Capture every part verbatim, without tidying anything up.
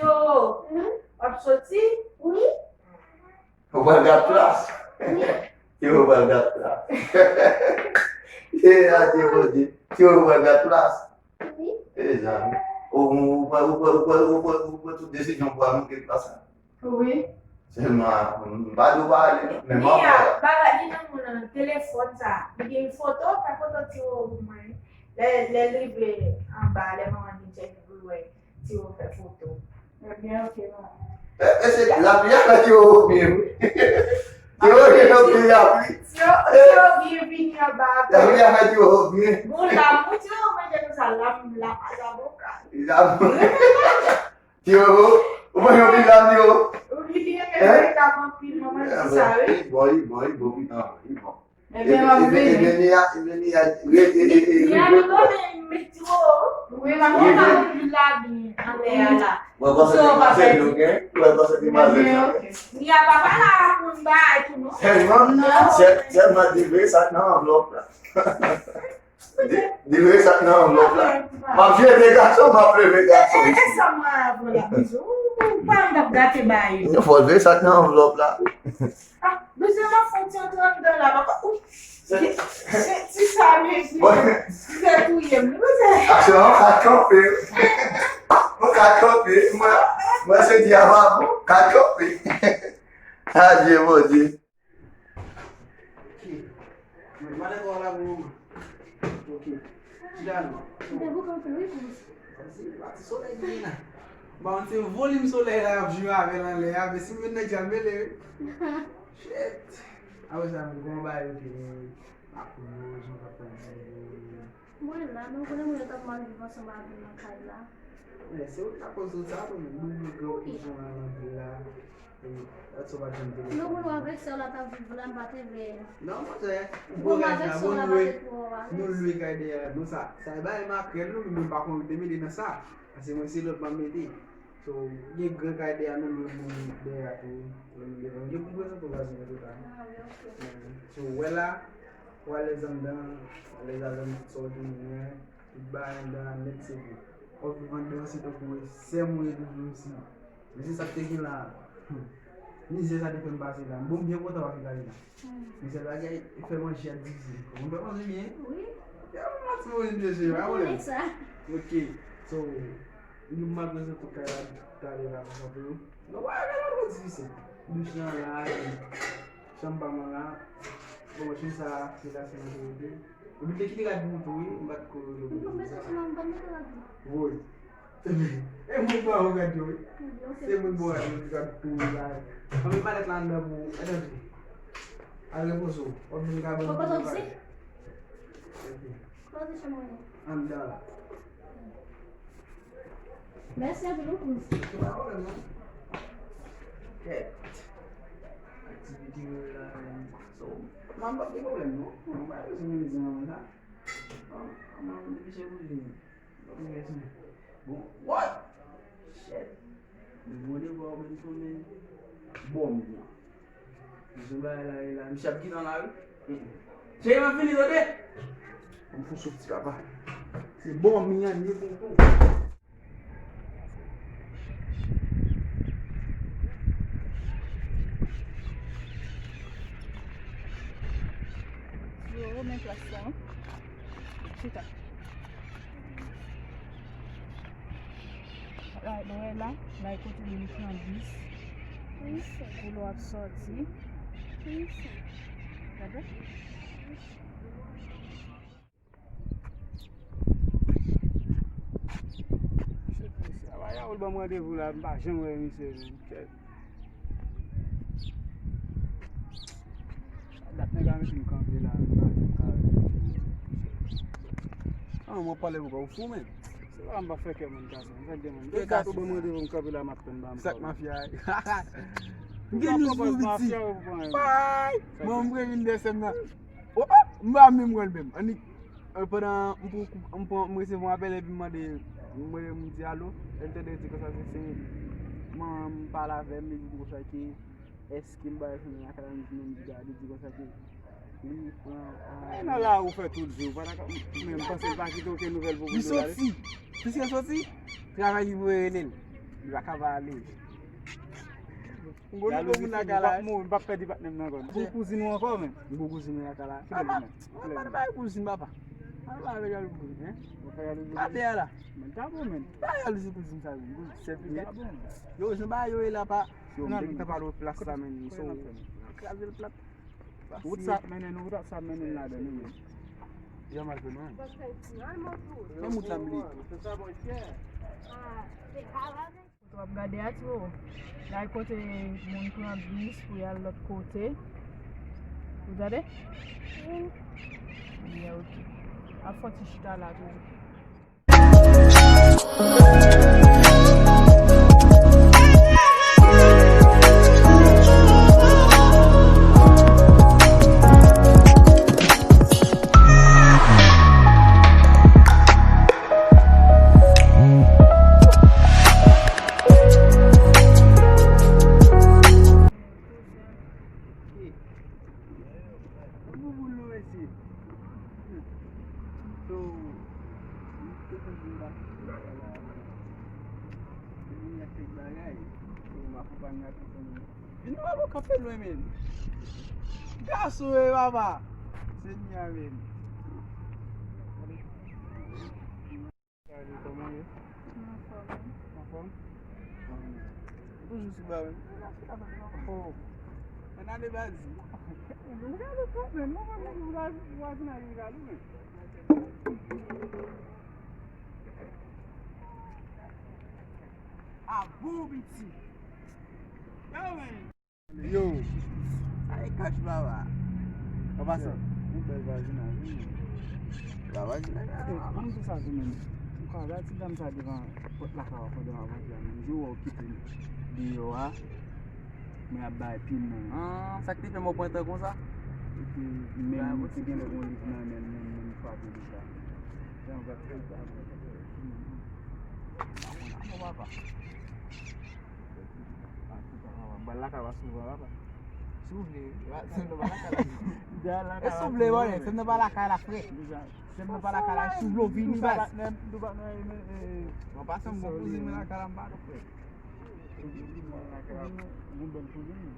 Yo, w ap soti? Wi. Ou pral gad plas? Wi. Yo, ou pral gad plas? E, adye, Bondye. Yo, ou pral gad plas? Wi. E, zanmi. Ou, ou, ou pral, ou pral, ou pral, ou pral, ou pral tout desizyon pou al manke plas la? Wi. Sèlman, m pa di w pa ale, non, men m ap Mia, bagay li nan moun nan, telefòn sa. Li gen foto, fè foto ti wo pou mwen. Lè, lè l rive anba, lè manman li tchèk pou l wè ti wo fè foto. Ebyen, oke, manman. E, e se lapli a fè ti wo byen, wi. Ti wo byen, lapli. Ti wo, ti wo byen vini anba. Lapli a fè ti wo byen. Bon, lam, wi, ti wo manje konsa, lam, lam a zaboka. Lam. Ti wo, ou pa yon pil lam, ti wo? Wi, li gen veritab anpil, manman di sa, wi. Li bon, li bon, li bon, li bon. Ebyen, m ap vini. Ebyen, Mia, ebyen, Mia, re, e, e, e, Mia, nou konnen met ti wo. Wi, m ap vini. Mwen pa konn vin la byen anlè a la. Mwen panse se mazèl yo gen, mwen panse se mazèl yo gen. Mia, papa la ap moun bagay tou, non? Sèlman, sèl, sèlman di vre sa k nan anvlòp la. Di, di vre sa k nan anvlòp la. M ap jete gason, m ap leve gason. E, e, e sa mwen avè la, bizou. Ou pa m t ap gate bagay yo. Fò l vre sa k nan anvlòp la. Ah, bizou, m ap fè yon ti antre anndan la, papa. Ou, se, se, ti sa, mezye. Bizou touye m, bizou. Aksyon, ou ka kanpe. Ou ka kanpe. Mwen, mwen se di a pa bon. Ka kanpe. Adye, Bondye. Ok. Mwen pa dakò la pou moman. Ok. Chita non. Mwen te bouke anpil, wi, pou. Sa se pati solèy ki gen la. Ba, se volim solèy la y ap jwe avè l anlè a, men si m vin nan djal mele, wi. Shit. Apre sa, mwen konn bagay yo te, wi. Akoz, jan w t ap fè ansanm. Mwen la, men ou konnen moun yo t ap mal viv ansanm avè m nan kay la. Men se ou k lakoz tout sa, wi, men nou gen opozisyon la nan vil la. E, dat sa w pa t janm te gen. Non, mwen avèk sè w la t ap viv la, m pa te vle. Non, monchè, ou bon rèv la, bon, nou lwe, nou lwe kay dèyè a, nou sa, sa e bagay makrèl, nou, men mwen pa konn te mele nan sa. Paske mwen se lòt m ap mete. So, gen gran kay dèyè a, nou lwe moun dèyè a tou. Lè nou devan, yo pou prezante w vwazen yo tou la. Ah, wi, ok. So, wè la, w alèz anndan, alèz avè m, tout sa w te mwen, tout bagay anndan a nèt se pou. W ap viv anndan an, se tankou sè m ou ye toujou, menm si. Men se sa k te gen la. Hmm. Mizè sa te fè m pase la. Bon, m byen kontan pase la, la. Hmm. Men sèl bagay, fè manje a divize. Ou konn fè manje byen? Wi. Ya, mwen ti manje byen, se pa pwoblèm. Sa. Ok. So, nou m ap prezante w kay la talè la, konsa pou nou. Non, bagay la twò difisil. Douch lan la, chanm pa m la. Bon, machin sa, se la, se materyo. Epi te kite rad pou ou tou, wi, m pa t ko rele pou ou sa. Wi. E moun pa ou rad yo, wi. Se moun pa ou rad yo ki rad pou ou la. Anben malèt la anndan pou ou. Etann. Al repoze w. W ap vin ka ban m bagay. Ok. Anndan la. Mèsi anpil, wi, Kouz. Se pa pwoblèm, non. Kèt. Aktivite Manman, pa gen pwoblèm, non. Manman, pa bezwen menm di manman sa. Manman, manman, depi se pou li. Bon, what? Shit. Mwen mande pou ou menm tou, men. Bon, men. Mwen sou bagay la, e la. Misye ap kite nan lari. Cheri, m ap vini, tande? Ban m fon soti, papa. Se bon, men, an, ni konpon. Yo, men plas la. Chita. La, nou wè la, la e kote moun pran bis. Pou lè w ap sòti. Gade. Misye, a, Yaoul ban m randevou la, m pa janm wè misye, menm. Kèt. Dat nèg la mete m kanpe la, m pa janm ka wè misye. Ah, mwen pale pou ou fou, menm. Se pa m pa fè kè moun kase, m fè kè moun. Kè kase ou ban m randevou, m kanpe la, m ap tann ba m. Sa k mafya a? M gen news pou piti. Bay! Mwen, m previn de sèm nan. Oh, oh, m pa menm wè l menm. Annik, eh, pandan m pran, m pran, m resevwa yon apèl epi m mande, m, m di alo, epi m tande di konsa se, se manman m pale avè m, li di konsa ke èske m bay fanmi lakay la, m di non, m di gade, li di konsa ke li pran, ah, nan la ou fè tout jou, pandan ke, men m panse l pa kite okenn nouvèl pou li soti. Piske l soti, travay li voye rele l. Li pa ka pa ale. M gon nouvo moun lakay la. M p ap pèdi patnè m nan ankò. M gon kouzin ou ankò, men. M gon kouzin mwen lakay la. Papa, pa bay kouzin, papa. Pa bay kouzin, hein? Gade a la. Men ta bon, men. Pa jalouzi kouzin sa, men. Sèt minit. Yo, jan bagay yo ye la, pa. Yo, m te gentan pale w plas la, men. So, kraze l plat. Wout sa ap mennen nou, wout sa ap mennen n ladan, nou menm. Jan mal fè nou. Fè mout la, m li. Kote w ap gade a, ti bobo. La e kote moun pran bis pou y al lòt kote. Ou tande? Wi. Byen, ok. Ap fè ti chita la toujou. Bouboul nou, mesye. So, m te konn vin ba. Vin ak kèk bagay. So, m akonpanye ak yon fanmi. Vin nan bò kanpe lwen, men. Gason, e papa. Senyè, men. Salut, kòman w ye? Anfòm, wi. Anfòm? Ou toujou sou ba, wi. Oh. Mwen ale baz. Mwen gade kòman, mwen gade vwazinaj mwen gade, men. A bon piti. Yo, men. Yo. Sa e kach baba. Papa sa. Yon bèl vajinaj, wi. Baba vajinaj la. Yo, ann di sa tou, men. Ou ka wè ti dam sa devan pòt lakay ou pandan w ap antre a, men. Jou wè w kite l deyò a. Men ap bay pil, men. Ah, sa k te fè m pran tan konsa? Epi, men, men, ti gen lè gon liv nan men, men, men, frape deja. Jan w ap fè sa. Bon, papa. M pral lakay pa souvan, papa. Si w vle, sèl nan pa lakay la. E si w vle, bòlè, sèl nan pa lakay la, frè. Sèl nan pa lakay la, si w vle, w vini, baz. Mwen pase yon bon kouzin mwen lakay la, m pa non, frè. Yon bèl kouzin.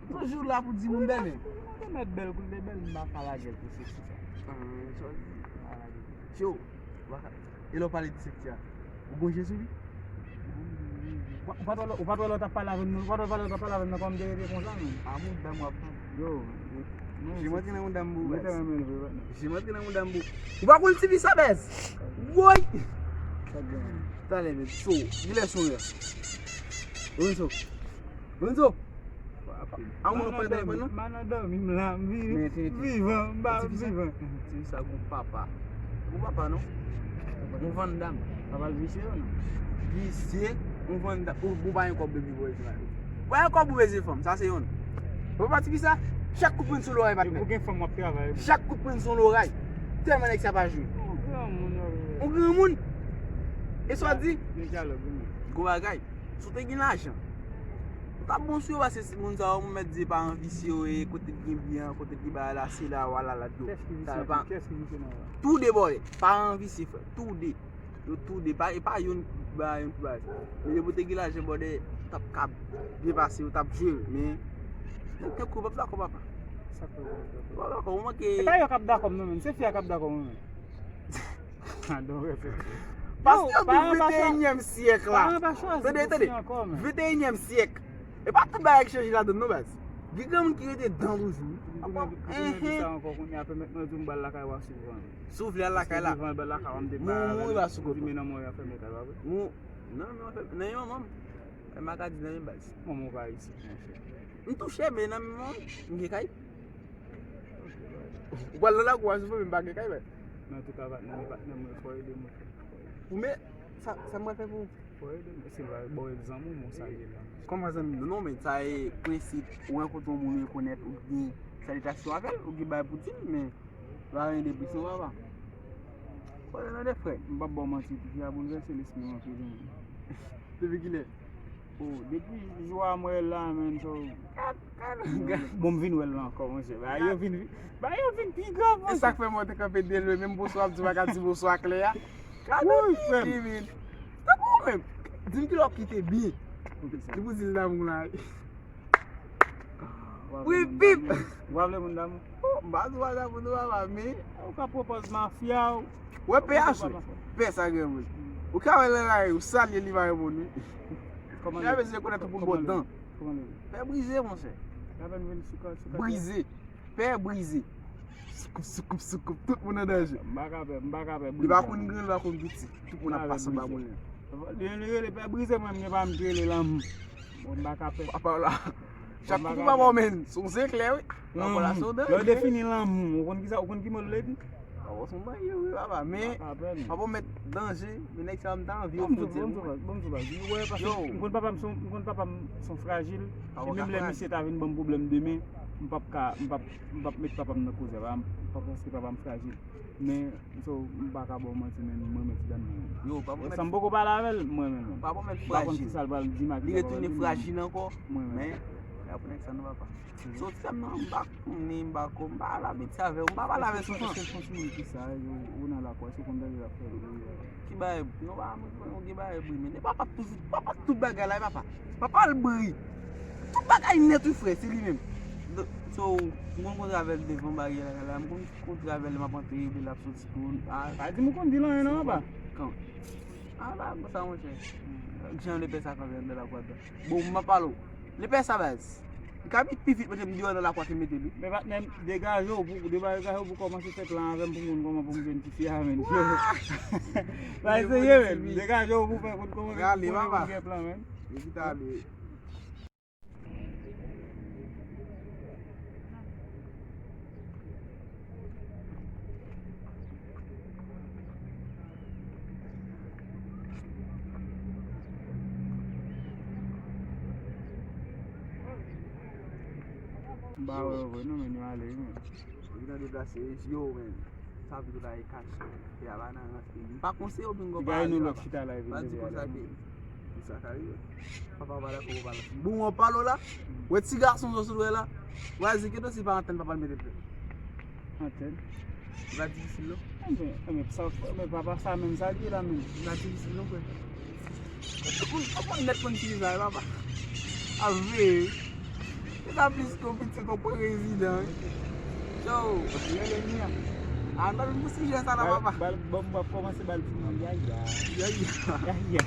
Toujou la pou di moun bèl, men. Mwen te mèt bèl, koulè bèl, m pa ka lage l pou seksi sa. Ah, sa w di. Yo, e lè w pale di seksi a, ou gon je sou li? Ou pa t wè lè, ou pa t wè lè w t ap pale avè m nan, ou pa t wè lè w t ap pale avè m nan, kòman m te rete konsa, men? A mouda m w ap pale. Yo, je m antre nan mouda m pou baz. Mwen te renmen l vre, patnè. Je m antre nan mouda m pou. Ou pa koul ti fi sa, bèz? Woy! Talè, men, so, kilè son yo? Lorenzo. Lorenzo. A, ou nan telefòn nan? M pa nan dòmi, m la, m vi-, vivan, m pa vivan. Ti fi sa gon papa. Gon papa, non? Gon Van Damme. Papa l visye, non? Visye, gon Van Damme. Ou, ou pa gen kòb epi pou wè se la. Pa gen kòb ou bezwen fanm, sa se yonn. Ou pa pati ki sa? Chak kout pwen sou loray, patnè. Depi w gen fanm, w ap travay. Chak kout pwen sou loray. Tèlman nèg sa pa jwe. Yon granmoun, yon granmoun. E sa w di? Gen dyalòg, wi, men. Gwo bagay. Si w te gen lajan, ou t ap bon sou yo, paske si moun sa yo, moun mèt di pa anvisye yo ye, kote l gen byen an, kote l gen bagay la, se la, wala, la, do. Kiyès ki visye nan yo? Kiyès ki visye nan yo? Tou de bòlè. Pa anvisye, frè. Tou de. Yo tou de, pa, e pa youn ba youn pou bay. Men depi w te gen lajan, brother, w t ap kab byen pase, w t ap jwe l, men nèg tankou w p ap dakò, papa. Sa k fè w p ap dakò? W p ap dakò, ou manke. E pa yo k ap dakò m non, menm, se fi a k ap dakò mwen menm. Adon rete. Paske yo di venteyinyèm syèk la. Tande, tande. Venteyinyèm syèk. E pa tout bagay ki chanje ladann non, baz. Gen granmoun ki rete dan toujou. Ou konnen, ou konnen di sa ankò, kounye a pèmèt mwen di w m pral lakay w a souvan. Si w vle al lakay la. Souvan, al lakay w a, m te pral avè l. Ou di men nan mwen y ap fèmen kay, pa vre? Ou, nan men w ap fèmen, nan men manman m. E m pa ka di nan men baz. Manman w pa isit, monchè. M touche, men nan men manman m, m gen kay. Ou pral nan lakou a souvan, men m pa gen kay, men. Men antouka, patnè m, patnè m, fò ede mwen, fò ede. Ou men, sa, sa m pral fè pou ou? Fò ede mwen, se ba, ba w egzanp, ou, mwen salye la. Kòman zanmi m? Non, men sa e prensip, ou rankontre yon moun ou rekonèt, ou gen salitasyon avè l, ou gen bagay pou di l, men pa gen de plis non, papa. Fò ede nan de frè. M p ap ba w manti, tifi a boulvèse lespri m anpil, wi. Depi kilè? Oh, depi jou a m wè l la, menm, so, bon, m vin wè l la ankò, monchè. Bagay yo vin, bagay yo vin pi grav, monchè. E sa k fè mwen te kanpe de lwen, menm bonswa, m di, m pa ka di bonswa klè a. Gade, wi, frè m. Tankou ou menm. Di m kilè w ap kite byen. Li pou di l damou la. Wi, pip. Ou pa vle moun damou? Oh, m pa di w pa damou non, papa, men. Ou ka pwopòz mafya w. Wè, pè a sou. Pè sa, granmoun. Ou ka wè l nan lari, ou salye li, pa reponn, wi. Kòman li? Li a bezwen konèt ou pou l bon tan. Kòman li? Pè brize, monchè. Li apèn vin sou ka, sou ka. Brize. Pè brize. Soukoup, soukoup, soukoup. Tout moun an danje. M pa ka pè, m pa ka pè brize. Li pa konn gran, li pa konn piti. Tout moun ap pase anba moun li. Li, li rele pè brize, mwen, men pa m ki rele lanmou. Bon, m pa ka pè. Papa w la. Chak kou pa bon, men. Son zeklè, wi. Papa w la, son danje. Lè w defini lanmou, ou konn ki sa, ou konn ki mo l vle di? Papa w son danje, wi, papa. Men, papa w met danje. Men nèg sa, m ta anvi yo fon di l. Bon, m tou, bon, m tou, m konn papa m son, m konn papa m son frajil. E menm lè misye ta vin ban m pwoblèm demen, m p ap ka, m p ap, m p ap met papa m nan koze, papa m, paske papa m frajil. Men, so, m pa ka ba w manti, men mwen menm ti dam nan. Yo, pa pwomèt. San m poko pale avè l, mwen menm. Pa pwomèt frajil. M pa konn ki sa l pral di m ak li sa l pral di m. Li retounen frajil ankò. Mwen menm. Men, y ap nèg sa nan papa. So, ti dam nan, m pa konnen, m pa ko, m pa pale abitye avè w, m pa pale avè souvan. Èske, èske l son timoun ki saj, ou, ou nan lakou, èske w konn tande l ap fè bri? Ki bagay, non, pa, mwen, mwen, gen bagay bri, men papa toujou, papa tout bagay la, e papa. Papa l bri. Tout bagay nèt, wi, frè, se li menm. So, m konn kontre avè l devan baryè lakay la, m konn kontre avè l, m ap antre, epi l ap soti tou. Pa di m ou konn di l anyen non, papa. Kan? A, pa konsa, monchè. Jan lepè sa kanpe anndan lakou a. Bon, m ap pale w. Lepè sa, baz. Li ka vin pi vit mete m deyò nan lakou a ke mete l, wi. Men patnè m, degaje w pou, degaje w pou kòmanse fè plan avè m pou m konn kòman pou m jwenn tifi a, men. Pa eseye, men. Degaje w pou fè konn kòman pou m gen plan, men. Evite ale. M pa wè yo vre non, men yo ale wi, men. Yo gentan deplase, yo, men. Sa vle di w ta e kache. Fè a pa nan rans peyi. M pa konseye w vin gwo pale. Gade nou lòt chita la, vin. Pa di konsa ke. Sa ka rive. Papa w pa dakò pou w pale. Bon, w ap pale w la. Wè ti gason sa w sot wè la. W a di ke dosye pa antèn papa l mete l fè. Antèn? Li pa difisil non. Enben, enben, sa, enben, papa sa menm sa l ye la menm. Li pa difisil non, frè. Tout moun, tout moun nèt konn ki vizaj papa. A vre wi. Se ta plis ke w pitit yon prezidan wi. Yo. Rele Nia. A, n pa vin pou sijè sa la papa. Bal, bal, bon, m ap kòmanse bal timoun yaya. Yaya. Yaya.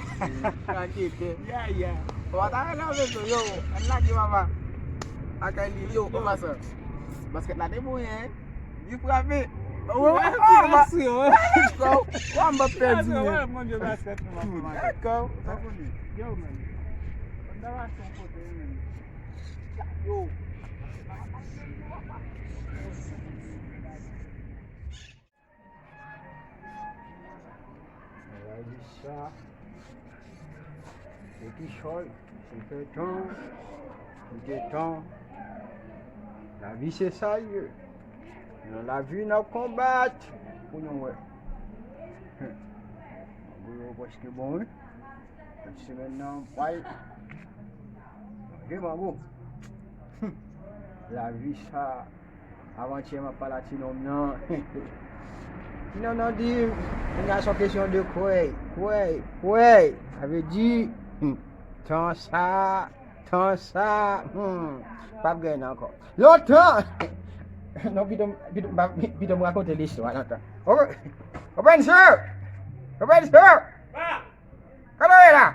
Raketè. Yaya. Papa ta rele avèk yo. Yo, ann lage papa. Akay li, yo, papa sa. Baskèt la te bon, hein. Li frape. Ou wè, ou wè, ou wè, m ap pèdi, men. Dakò. Yo, men. Yo. Sa va di sa. Se ki chòy, se fè tan, se fè tan. Lavi se sa l ye. Nan lavi n ap konbat pou nou wè. Mango yo prèske bon wi. Lòt semèn nan pral manje mango. Lavi sa. Avantyè m ap pale a ti nonm nan. Ti nonm nan di m, kounya se yon kesyon de kwè, kwè, kwè. Sa vle di, hmm, tan sa, tan sa, hmm, p ap gen ankò. Lontan! Non, pito, pito, pito m rakonte listwa lontan. Ou konprann sa? Ou konprann sa? Kote w ye la?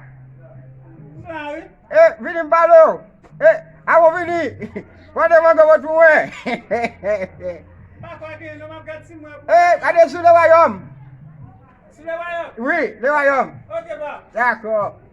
E, vini m pale w. E, avan w vini. Pote mango pou mwen. E, gade sou le wayòm. Wi, le wayòm. Dakò.